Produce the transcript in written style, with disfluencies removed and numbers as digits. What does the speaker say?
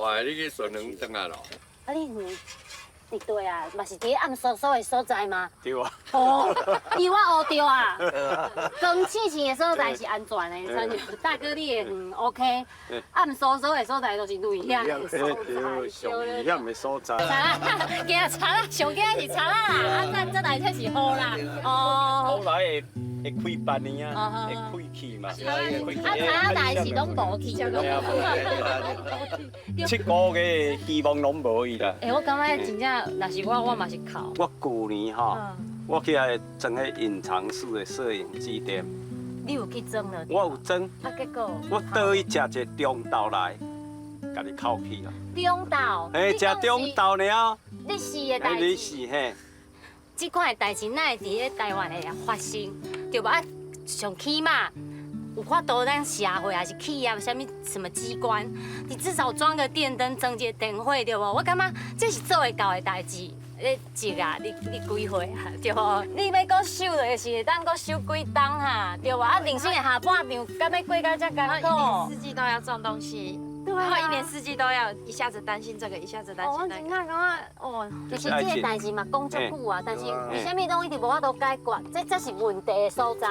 外，你去順園轉來咯。啊，你園佇佗啊，嘛是佇暗嗖嗖的所在嗎？對啊。哦，伊我烏著啊，光刺刺的所在是安全的，親像大哥你的園 OK，暗嗖嗖的所在都是危險的所在。對，上危險的所在。賊仔，驚賊仔，上驚是賊仔啦，啊，這來這是雨啦，哦。後來會開半年啊，會開去嘛。啊，賊仔來是攏無去。7個月希望攏無去啦。欸，我感覺真正，若是我，我嘛是哭。我舊年吼，我去遐裝彼隱藏式的攝影機店。你有去裝了？我有裝。啊，結果？我倒去食一個中晝來，共你哭去啦。中晝？嘿，食中晝爾。你是的代誌。你是嘿。這款的代誌哪會佇咧台灣會發生？對無啊？上起碼有法度，咱社會還是企業，啥物什麼機關，你至少裝個電燈，裝一個電火，對無？我感覺這是做會到的代誌。你這啊，你幾歲啊？對無？你欲閣守落是會當閣守幾冬哈？對無？啊，人生的下半場，敢欲過到遮艱苦？一年四季都要種東西，對啊，然後一年四季都要一下子擔心這個，一下子擔心那個。我真正感覺哦，其實這個代誌嘛講足久啊，但是為啥物攏一直無法度解決？這才是問題的所在。